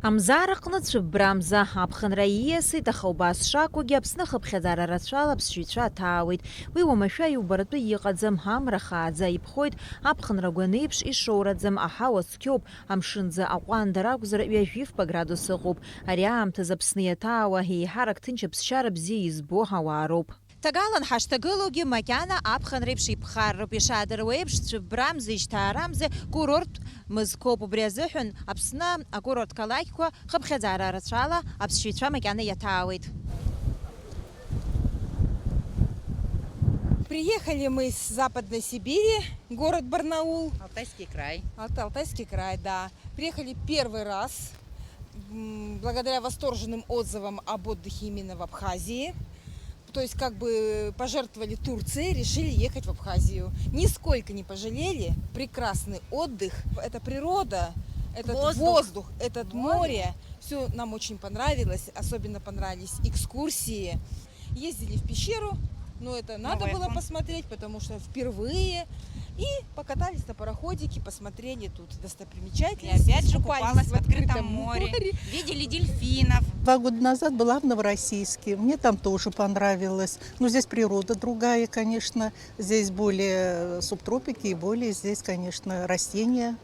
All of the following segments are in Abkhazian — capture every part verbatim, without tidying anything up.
Амзараҟны цәыббрамза аԥхынра ииасит, аха убас шакәугьы Аԥсны хыԥхьаӡара рацәала аԥсшьаҩцәа аҭаауеит. Уи уамашәа иубаратәы иҟаӡам, амра хааӡа иԥхоит, аԥхынра гәанеиԥш ишоураӡам, аҳауа цқьоуп, амшынӡы аҟәандара акәзар ҩажәифба градус ыҟоуп. Ари аамҭазы Аԥсны иаҭаауа, еиҳарак ҭынч аԥсшьара бзиа избо ауаа роуп. Ҭагалан ҳашҭагылоугьы макьана аԥхынреиԥш иԥхарроуп, ишаадыруа еиԥш, цәыббрамзи жьҭаарамзи курорттә мызқәоуп. Убри азыҳәан Аԥсны акурорт қалақьқәа хыԥхьаӡара рацәала аԥсшьаҩцәа макьана иаҭаауеит. Приехали мы из Западной Сибири, город Барнаул. Алтайский край. Алт-, Алтайский край, да. Приехали первый раз, м, благодаря восторженным отзывам об отдыхе именно в Абхазии. То есть, как бы пожертвовали Турцией, решили ехать в Абхазию. Нисколько не пожалели. Прекрасный отдых. Это природа, этот воздух, этот море. Все нам очень понравилось. Особенно понравились экскурсии. Ездили в пещеру, но это надо было посмотреть, потому что впервые. И покатались на пароходике, посмотрели тут достопримечательности. И опять же купалась в открытом море. Видели дельфинов. Два года назад была в Новороссийске. Мне там тоже понравилось. Ну, здесь природа другая, конечно. Здесь более субтропики и более здесь, конечно, растения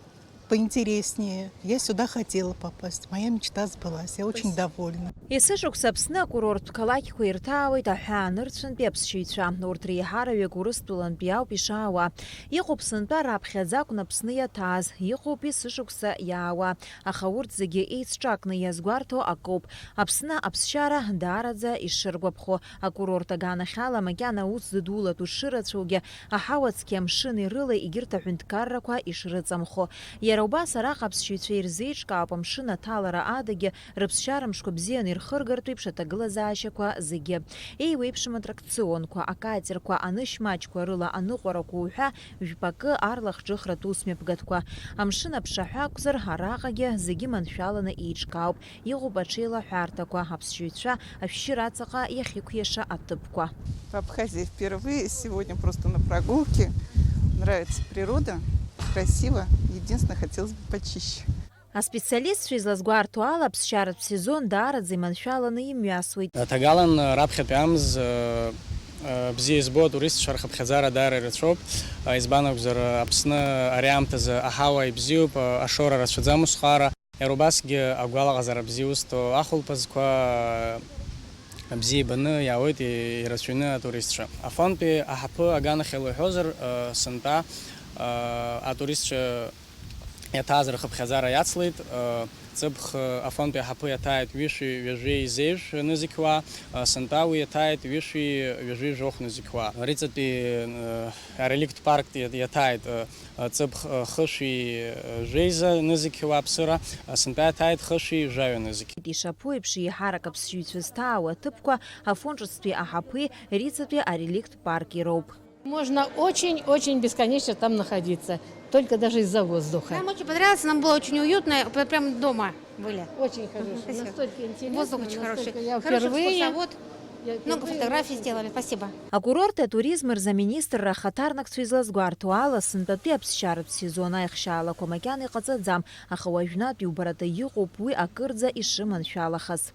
поинтереснее. Я сюда хотела попасть. Моя мечта сбылась. Я очень довольна. Есышықәса Аԥсны акурорттә қалақьқәа ирҭаауеит аҳәаанырцәынтәи аԥсшьаҩцәа. Урҭ реиҳараҩык Урыстәылантәи ауп ишаауа. Иҟоуп сынтәа раԥхьаӡа акәны Аԥсны иаҭааз, иҟоуп есышықәса иаауа, аха урҭ зегьы еицҿакны иазгәарҭо акоуп. Аԥсны аԥсшьара даараӡа ишыргәаԥхо, акурорт аганахьала макьана аус зыдулатәу шырацәоугьы, аҳауа цқьа, амшыни рыла егьырҭ аҳәынҭқаррақәа ишрыҵамхо. Иара убас араҟа аԥсшьаҩцәа ирзеиҿкаауп амшын аҭалара адагьы, рыԥсшьара мшқәа бзианы ирхыргартә еиԥш аҭагылазаашьақәа зегьы. Еиуеиԥшым атракционқәа, акатерқәа, анышә маҷқәа рыла аныҟәарақәа уҳәа, жәпакы арлахҿыхратә усмҩаԥгатәқәа. Амшын аԥшаҳәа акәзар, араҟагьы зегьы маншәаланы еиҿкаауп. Иҟоуп аҽеилаҳәарҭақәа, аԥсшьаҩцәа ашәшьыра аҵаҟа иахьықәиаша аҭыԥқәа. В Абхазии впервые, сегодня просто на прогулке. Нравится природа, красиво. Единственное, хотелось бы почище. Аспециалистцәа излазгәарҭо ала, аԥсшьаратә сезон даараӡа иманшәаланы имҩасуеит. Ҭагалан раԥхьатәи амз, э, э, бзиа избо атуристцәа рхыԥхьаӡара даара ирацәоуп. Э, избан акәзар, Аԥсны ари аамҭазы аҳауа ибзиоуп, э, ашоура рацәаӡам усҟара. Иара убасгьы агәалаҟазара бзиа узҭо ахәылԥазқәа, э, бзиа ибаны иаауеит, и-, ирацәаҩны атуристцәа. Афонтәи аҳаԥы аганахьала уҳәозар, э, сынтәа, э, атуристцәа иаҭааз рхыԥхьаӡара иацлеит, э, ҵыԥх, э, Афонтәи аҳаԥы иаҭааит ҩышәи ҩажәи зеижә нызқьуа, э, сынтәа уи иаҭааит ҩышәи ҩажәи жәохә нызқьуа. Риҵатәи, э, ареликттә парк иа-, иаҭааит, э, э, ҵыԥх, э, хышәи, э, жәеиза нызқьуа аԥсыра, э, сынтәа иаҭааит хышәи жәаҩа нызқь. Ишаԥу еиԥш, еиҳарак аԥсшьаҩцәа зҭаау аҭыԥқәа Афон ҿыцтәи аҳаԥи Риҵатәи ареликттә парки роуп. Можно очень-очень бесконечно там находиться, только даже из-за воздуха. Нам очень понравилось, нам было очень уютно, пр-, прям дома были. Очень хорошо, спасибо. Настолько интересно, воздух очень хороший. Хороший экскурсовод. Много фотографий сделали, спасибо. Акурорти атуризми рзы аминистрра ахаҭарнакцәа излазгәарҭо ала, сынтәатәи аԥсшьаратә сезон аихшьаалақәа макьана иҟаҵаӡам, аха уажәнатә иубарада иҟоуп уи акырӡа ишыманшәалахаз.